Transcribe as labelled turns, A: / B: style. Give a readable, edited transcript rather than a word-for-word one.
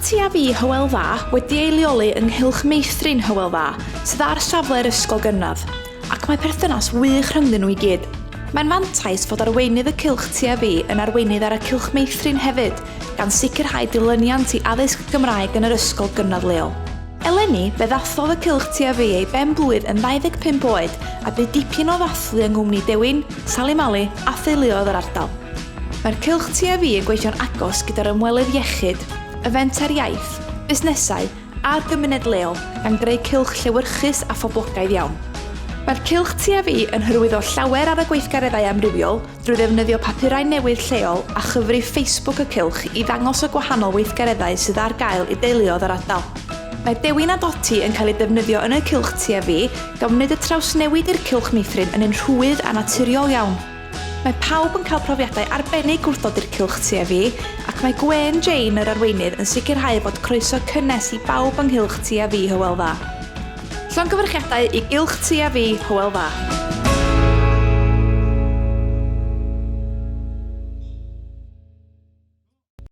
A: Ti a Fi Hywel Dda wedi ei leoli yng Nghylch Meithrin Hywel Dda, sydd ar safle'r ysgol gynradd, ac mae perthynas wych rhyngddyn nhw i gyd. Mae'n fantais fod arweinydd y Cylch Ti a Fi yn arweinydd ar y Cylch Meithrin hefyd, gan sicrhau dilyniant i addysg Gymraeg yn yr ysgol gynradd leol. Eleni, fe ddathlodd y Cylch Ti a Fi ei ben-blwydd yn 25 oed a bu dipyn o ddathlu yng nghwmni Dewin, Sali Mali a theuluoedd yr ardal. Mae'r Cylch Ti a Fi yn gweithio'n agos gyda'r ymwelydd iechyd, y fenter iaith, busnesau a'r gymuned leol gan greu cylch llewyrchus a phoblogaidd iawn. Mae'r Cylch Ti a Fi yn hyrwyddo llawer ar y gweithgareddau amrywiol drwy ddefnyddio papurau newydd lleol a chyfrif Facebook y Cylch i ddangos y gwahanol weithgareddau sydd ar gael i deuluoedd yr ardal. Mae Dewin a Doti yn cael eu defnyddio yn y Cylch Ti a Fi gan wneud y trawsnewid i'r Cylch Meithrin yn un rhwydd a naturiol iawn. Mae pawb yn cael profiadau arbennig wrth ddod i'r Cylch Ti a Fi, ac mae Gwen Jane, yr arweinydd, yn sicrhau fod croeso cynnes i bawb yng Nghylch Ti a Fi Hywel Dda. Llongyfarchiadau i Gylch Ti a Fi Hywel Dda!